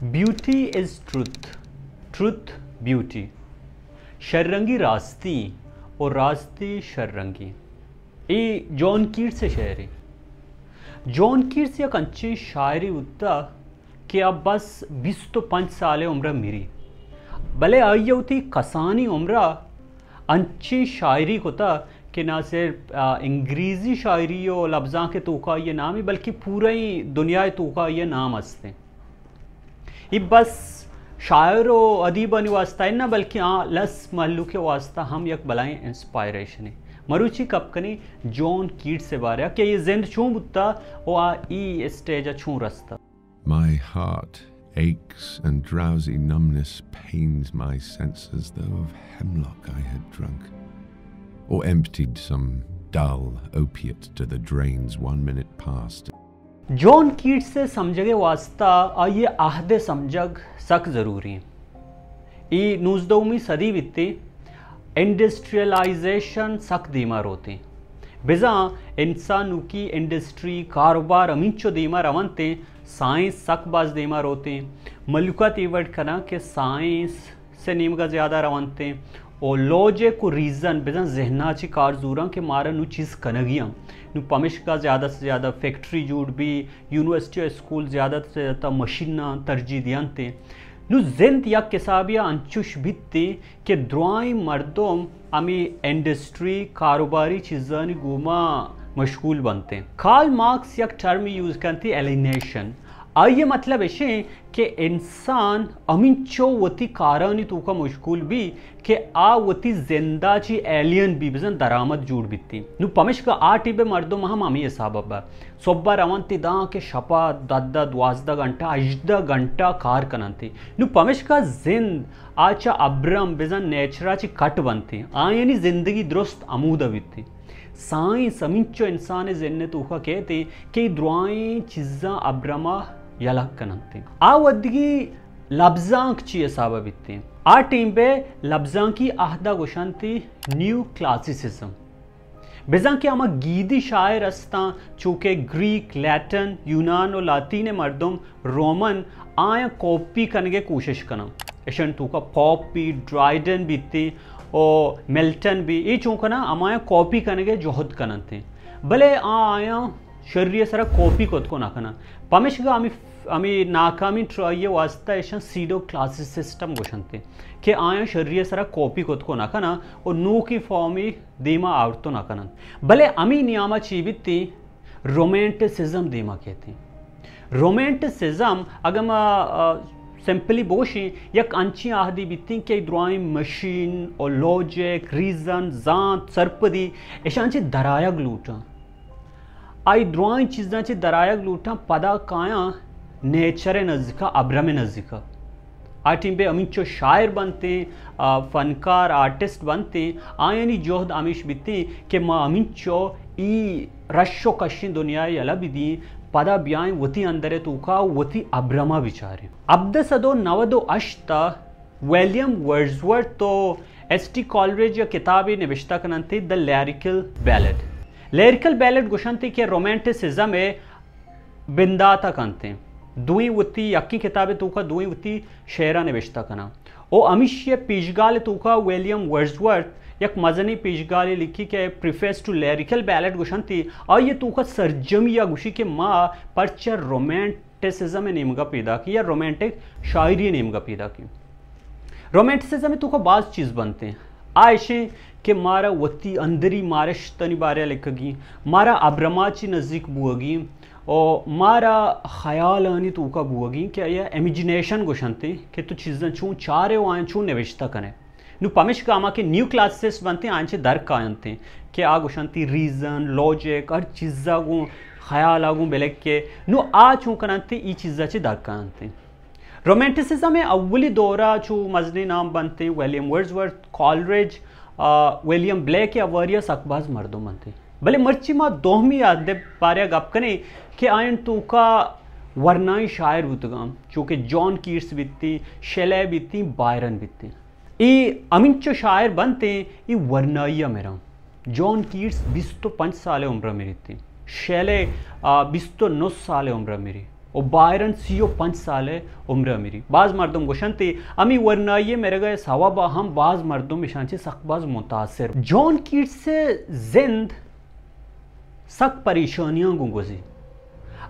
Beauty is truth, truth beauty. شررنگی راستی و راستی شررنگی. اے جان کیٹس ءِ شعرے. جان کیٹس یک انچیں شاعرے بوتا کہ آ بس بیست و پنچ سال ءِ عمر ءَ مری، بلے آئی ءَ وتی کسانی عمر ءَ انچیں شاعری کتا کہ نہ صرف، آ، انگریزی شاعری و لبزانک ءِ توکا آئی ءِ نام ایں، بلکہ پورئیں دنیا ءِ توکا آئی ءِ نام است ایں. اے بس شاعر و ادیبانی واسطہ نہ، بلکہ آ لس مہلوک ءِ واسطہ ہم یک بلائیں انسپائریشنے. مروچی گپ کنیں جان کیٹس ءِ بارہ ءَ کہ آئی ءِ زند چون بوتا و آ اے اسٹیج ءَ چون رستا. My heart aches and drowsy numbness pains my senses, though of hemlock I had drunk, or emptied some dull opiate to the drains one minute past. جان کیٹس ءِ سمجھگ ءِ واسطہ آئی ءِ عہد ءِ سمجھگ سک ضروری ایں. اے نوزدہمی صدی بیتیں، انڈسٹریلائزیشن سک دیما روتیں. بزاں انسانوکی انڈسٹری، کاروبار ہمینچو دیما رونتیں، سائنس سک باز دیما روتیں. مہلوکا اے وڑ کناں کہ سائنس ءِ نیمگا زیادہ رونتیں و لاجک و ریزن، بزاں ذہنا چی کار زوراں کہ مارا نوں چیز کنگی ایں. نوں پمشکا زیادہ سے زیادہ فیکٹری جوڑ بی، یونیورسٹی و اسکول زیادہ سے زیادہ مشیناں ترجیح دیانتیں. نوں زند یک حسابیا انچوش بیتیں کہ درائیں مردم ہمے انڈسٹری، کاروباری چیزانی گوما مشغول بنتیں. کارل مارکس یک ٹرمے یوز کنتی، الینیشن. آئی ءِ مطلب اش ایں کہ انسان ہمینچو وتی کارانی توکا مشغول بی کہ آ وتی زندا چی ایلین بی، بزاں درآمد جوڑ بیتیں. نوں پمشکا آ ٹیمے مردم ہم ہمے حسابا با. صبح رونتی داں کہ شپا دہ دہ، دوازدہ گھنٹہ، ہژدہ گھنٹہ کار کننتی. نوں پمشکا زند آ چہ ابرم، بزاں نیچرا چی کٹ بنتیں. آیانی زندگی درست ہمودا بیتیں. سائنس ہمینچو انسان ءِ ذہن ءِ توکا کیتیں کہ اے درائیں چیزاں ابرما یلہ کننتیں. آ وھدگی لبزانک چی حسابا بیتیں؟ آ ٹیمے لبزانکی عہدا گوشنتی نیو کلاسیسزم. بزاں کہ ہما گیدی شاعر استاں، چو کہ گریک، لیٹن، یونان و لاتین ءِ مردم، رومن، آیاں کاپی کنگ ءِ کوشش کناں. اشانی توکا پوپ بی، ڈرائیڈن بیتیں و ملٹن بی، اے چون کناں ہمایاں کاپی کنگ ءِ جہد کننتیں. بلے آ آیاں شری ءِ سرا کاپی کت کو نہ کناں. پمشکا ہمے، ہمے ناکامی ٹرائی ءِ واسطہ اشاں سیڈو کلاسیک سسٹم گوشنتیں کہ آیاں شری ءِ سرا کاپی کت کو نہ کناں و نوکیں فارمے دیما آورت نہ کننت. بلے ہمے نیاما چی بیتیں؟ رومانٹسزم دیما کیتیں. رومانٹسزم، اگاں ما، آ، سمپلی بگوشیں، یک انچیں عہدے بیتیں کہ درائیں مشین و لاجک، ریزن، زانت، سرپدی، اشاں چی درآیگ لوٹاں. آئی درائیں چیزاں چی درآیگ لوٹاں، پدا کایاں نیچر ءِ نزیکا، ابرم ءِ نزیکا. آ ٹیمے ہمینچو شاعر بنتیں، آ، فنکار، آرٹسٹ بنتیں، آیانی جہد ہمیش بیتیں کہ ما ہمینچو اے رش و کشیں دنیا ءَ یلہ بدیں، پدا بیائیں وتی اندر ءِ توکا وتی ابرما بچاریں. ہبدہ سد و نود و ہشت ءَ ویلیم ورڈزورتھ و ایس ٹی کالریج یک کتابے نبشتہ کننت، دی لیریکل بیلڈ. لیریکل بیلڈ گوشنتی کہ رومانٹسزم ءِ بندات ءَ کنتیں. دوئیں وتی یکیں کتاب ءِ توکا دوئیں وتی شعراں نبشتہ کناں. او ہمیشی ءِ پیشگال ءِ توکا ویلیم ورڈزورتھ یک مزنیں پیشگالے لکھی کہ پریفیس ٹو لیریکل بیلڈ گوشنتی. آئی ءِ توکا سرجمی ءَ گوشی کہ ما پرچہ رومانٹسزم ءِ نیمگا پیداکیں یا رومانٹک شاعری ءِ نیمگا پیداکیں. رومانٹسزم ءِ توکا باز چیز بنتیں. آ اشیں کہ مارا وتی اندری مارشتانی بارے ءَ لکھگی، مارا ابرما چی نزیک بوگی، او مارا خیالانی توکا بوگی کہ آیا امیجنیشن گوشنتے کہ تو چیزاں چون چارے و آیاں چون نوشتہ کنے. نو پمشکا ہما کہ نیو کلاسسٹ بنتے آیاں چے در کاینتے کہ آ گوشنتی ریزن، لاجک، ہر چیزا گوں خیالا گوں بلکے. نو آ چون کننتے ای چیزا چے در کاینتے. رومانٹسزم ءِ اولی دورا چو مزنیں نام بنتیں ویلیم ورڈزورتھ، کالریج، آ، ویلیم بلیک ءِ ہواریا سک باز مردم بنتیں. بلے مرچی ما دومی ادب باریا گپ کنیں کہ آیان توکا ورنائیں شاعر بوتگاں، چو کہ جان کیٹس بیتیں، شیلے بیتیں، بائرن بیتیں. اے ہمینچو شاعر بنتیں، اے ورنائیا مراں. جان کیٹس بیست و پنچ سال عمرا مریتیں. شیلے، آ، بیست و نو سال عمرا مری. و بائرن سی و پنچ سال ءِ عمر ءَ مری۔ باز مردم گوشنت، ہمے ورنائی ءِ مرگ ءِ سوب ءَ ہم باز مردم اشاں چہ سک باز متاثر۔ جان کیٹس ءِ زند سک پریشانیاں گوں گوزی۔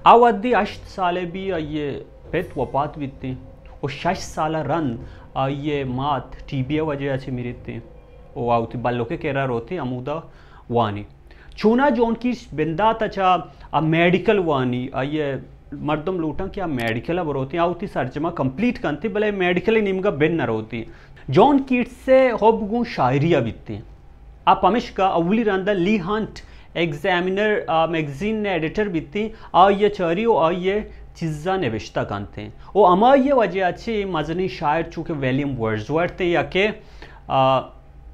آ وہدی ہشت سال ءَ بی آئی ءِ پت وپات بیتیں و شش سال ءَ رند آئی ءِ مات ٹی بی ءِ وجہ ءَ چہ مریتیں و آ وتی بلک ءِ کرا روتیں ہمودا وانی۔ چونا جان کیٹس بندات ءَ چہ آ میڈیکل وانی، آئی ءِ مردم لوٹاں کہ آ میڈیکل ءَ بروتیں، آ وتی سرجم ءَ کمپلیٹ کنتیں، بلے میڈیکل ءِ نیمگ ءَ بن نہ روتیں۔ جان کیٹس ءِ حب گوں شاعری ءَ بیتیں۔ آ پمشکا اولی رند ءَ لی ہنٹ ایگزامینر، آ، میگزین ءِ ایڈیٹر بیتیں، آئی ءَ چاری و آئی ءِ چیزاں نبشتہ کنتیں۔ و ہمائی ءِ وجہ ءَ چہ مزنیں شاعر چو کہ ویلیم ورڈزورتھ یا کہ، آ،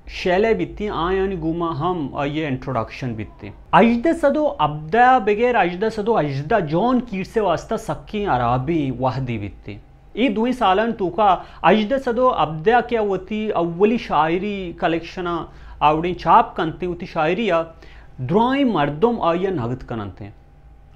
شیلے بیتیں، آیانی گوما ہم آئی ءِ انٹروڈکشن بیتیں۔ ہژدہ سد و ہبدہ بگر ہژدہ سد و ہژدہ جان کیٹس ءِ واسطہ سکیں ہرابیں وہدے بیتیں۔ اے دوئیں سالانی توکا ہژدہ سد و ہبدہ کہ وتی اولی شاعری کلیکشن ءَ آوڑیں چاپ کنتیں، وتی شاعری ءَ درائیں مردم آئی ءَ نگد کننتیں۔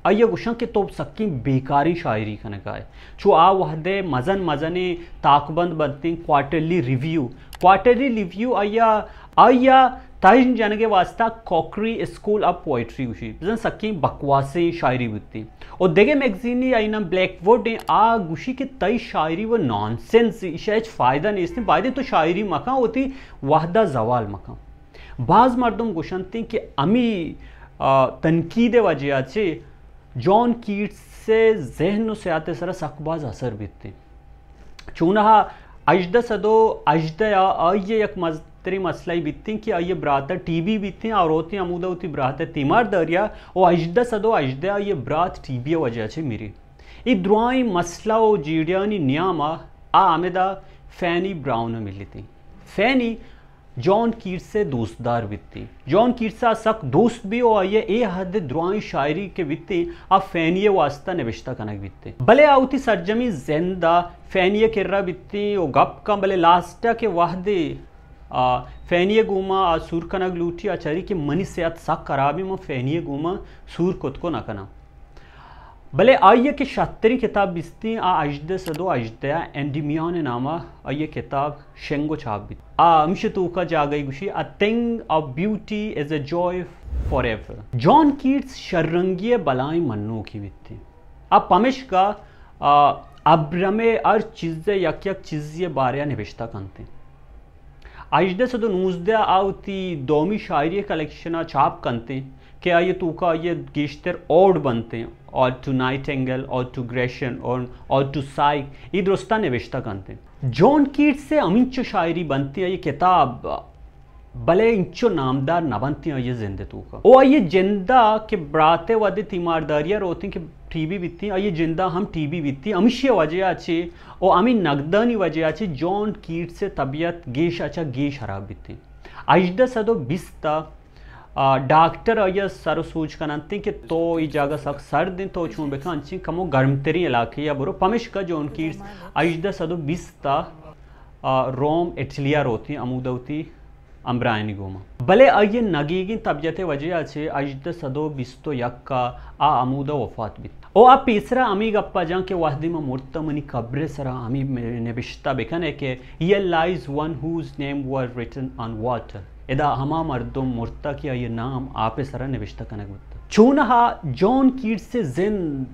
آئی ءَ گوشاں کہ تو سکیں بیکاریں شاعری کنگا ئے۔ چو آ وہد ءِ مزن مزنیں تاکبند بنتیں کوارٹرلی ریویو۔ کوارٹرلی ریویو آئی ءَ، آئی ءَ تژن جنگ ءِ واسطہ کوکری اسکول آف پوئٹری گوشی۔ بزن سکیں بکواسیں شاعری بوتیں۔ و دگہ میگزینے آئی نام بلیک ووڈ ایں، آ گوشی کہ تئی شاعری و نانسنس، ایشا ہچ فائدہ نیستیں، بایدیں تو شاعری مکن، وتی وہد ءَ زوال مکن۔ باز مردم گوشنتیں کہ ہمے، آ، تنقید ءِ وجہ ءَ چہ جان کیٹس ءِ ذہن و سیات ءِ سرا سک باز اثر بیتیں۔ چونہا ہژدہ سد و ہژدہ ءَ آئی ءِ یک مزتریں مسئلہ بیتیں کہ آئی ءِ برات ءَ ٹی بی بیتیں، آ روتیں ہمودا وتی برات ءِ تیمار داریا و ہژدہ سد و ہژدہ آئی ءِ برات ٹی بی ءِ وجہ چہ مری۔ اے درائیں مسئلہ و جیڑیانی نیام ءَ آ ہمدا فینی براؤن ءَ ملیتیں۔ فینی جان کیٹس ءِ دوستدار بیتیں۔ جان کیٹس ءَ سک دوست بی و آئی ءِ اے حد ءِ درائیں شاعری کہ بیتیں، آ فینی ءِ واسطہ نبشتہ کنگ بیتیں۔ بلے آ وتی سرجمیں زند ءَ فینی ءِ کرا بیتیں و گپ کن، بلے لاسٹ ءَ کہ وہدے، آ، فینی ءِ گوما آ سور کنگ لوٹی، آ چاری کہ منی صحت سک خرابیں، من فینی ءِ گوما سور کت کو نہ کناں۔ بلے آئی ءِ کہ شرتریں کتاب بیستیں، آ ہژدہ سد و ہژدہ ءَ اینڈیمیان ءِ نام ءَ آئی ءِ کتاب شنگ و چاپ بیت۔ آ ہمشی توکا جاگہے گوشی، A thing of beauty is a joy forever۔ جان کیٹس شررنگی ءِ بلائیں منوکے بیتیں۔ آ پمشکا، آ، ابرم ءِ ہر چیز ءِ یک یک چیزے ءِ بارے ءَ نبشتہ کنتیں۔ ہژدہ سد و نوزدہ ءَ آ وتی دومی شاعری کلیکشن ءَ چاپ کنتیں کہ آئی ءِ توکا آئی ءِ گیشتر اوڈ بنتیں، Ode to Nightingale، Ode to Grecian اور Ode to Psyche، اے درستاں نبشتہ کنتیں۔ جان کیٹس ءِ ہمینچو شاعری بنتیں، آئی ءِ کتاب، بلے انچو نامدار نہ بنتیں آئی ءِ زند ءِ توکا۔ او آئی ءِ جند ءَ کہ برات ءِ وھدے تیمارداری ءَ روتیں کہ ٹی بی بیتیں، آئی ءِ جند ءَ ہم ٹی بی بیتیں، ہمیشی ءِ وجہ ءَ چہ او ہمے نگدانی وجہ ءَ چہ جان کیٹس ءِ طبیعت گیش ءَ چہ گیش ہراب بیتیں۔ ہژدہ سد و بیست ءَ، آ، ڈاکٹر آئی ءَ سر و سوج کننتیں کہ تو اے جاگہ سک سرد انت، تو چون بکن انچیں کمو گرمتریں علاقے ءَ برو۔ پمشکا جان کیٹس ہژدہ سد و بیست ءَ، آ، روم اٹلی ءَ روتیں، ہمودا وتی ہمبراہانی گوما۔ بلے آئی ءِ نگیگیں طبیعت ءِ وجہ ءَ چہ ہژدہ سد و بیست و یک ءَ آ ہمودا وفات بیت۔ او آ پیسرا ہمے گپ ءَ جاں کہ وھدے من مرتاں، منی قبر ءِ سرا ہمے نبشتہ بکن ئے کہ Here lies one whose name was written on water۔ ادا ہما مردم مرتہ کہ آئی ءِ نام آپ ءِ سرا نبشتہ کنگ بوتہ۔ چونہا جان کیٹس ءِ زند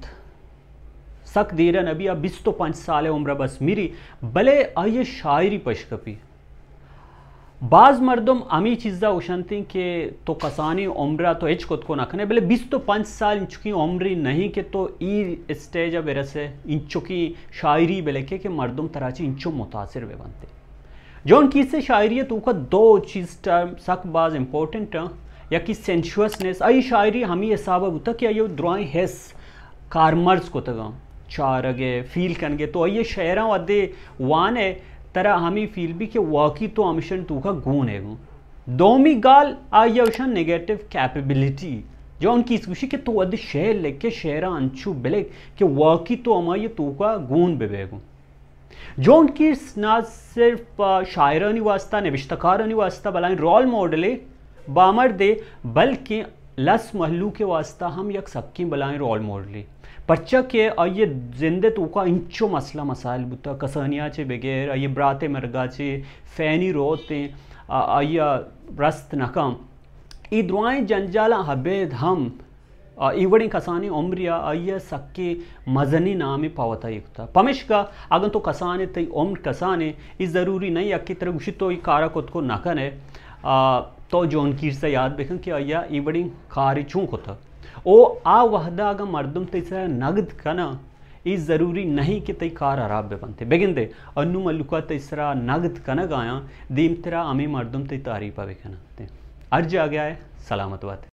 سک دیر ءَ نبی، آ بیست و پنچ سال ءِ عمر ءَ بس مری، بلے آئی ءِ شاعری پشکپی۔ باز مردم ہمے چیز ءَ گوشنتیں کہ تو کسانیں عمر ءَ تو ہچ کت کو نہ کن ئے، بلے بیست و پنچ سال انچکیں عمرے نہ ایں کہ تو اے اسٹیج ءَ برس ئے، انچکیں شاعری بلکے کہ مردم ترا چہ انچو متاثر بہ بنت۔ جان کیٹس ءِ شاعری ءِ توکا دو چیز ٹرم سک باز امپورٹنٹ ایں۔ یکی سینشوسنس، آئی شاعری ہمے حساب ءَ بوتہ کہ آئی ءَ درائیں حس کارمرز کتگاں، چارگ ءِ، فیل کنگ ءِ۔ تو آئی ءِ شعراں وھدے وان ئے، ترا ہمے فیل بی کہ واقعی تو ہمیشانی توکا گون ئے گوں۔ دومی گال آئی ءَ گوشاں نیگیٹو کیپیبلٹی۔ جان کیٹس گوشی کہ تو وھدے شعر لکھ ئے، شعراں انچو بلکھ کہ واقعی تو ہمائی ءِ توکا گون بہ بئے گوں۔ جان کیٹس نہ صرف، آ، شاعرانی واسطہ، نبشتہ کارانی واسطہ بلائیں رول ماڈلے، بامردے، بلکیں لس مہلوک ءِ واسطہ ہم یک سکیں بلائیں رول ماڈلے۔ پرچا کہ آئی ءِ زند ءِ توکا انچو مسئلہ مسائل بوتا، کسانیا چہ بغیر، آئی ءِ برات ءِ مرگا چہ فینی روت ایں، آ-، آئی ءَ رست نہ کن۔ اے درائیں جنجالاں ابید ہم، آ، اے وڑیں کسانیں عمریا آئی ءَ سکیں مزنیں نامے پہ وتا ایر کتا۔ پمیشکا اگن تو کسانے، تئی عمر کسانے، اے ضروری نہیں یکے ترا گوشی تو اے کارا کت کو نہ کنے، آ، تو جون کیٹس ءَ یاد بکن کہ آئی ءَ اے وڑیں کارے چون کتا۔ او آ وہدا اگاں مردم تئی سرا نگد کناں، اے ضروری نہیں کہ تئی کار ہراب بہ بنت۔ بگندے انو ملوکا تئی سرا نگد کنگ آیاں، دیمترا ہمے مردم تئی تعریف ءَ بکننت۔ ہر جاگہ ءَ سلامت بات۔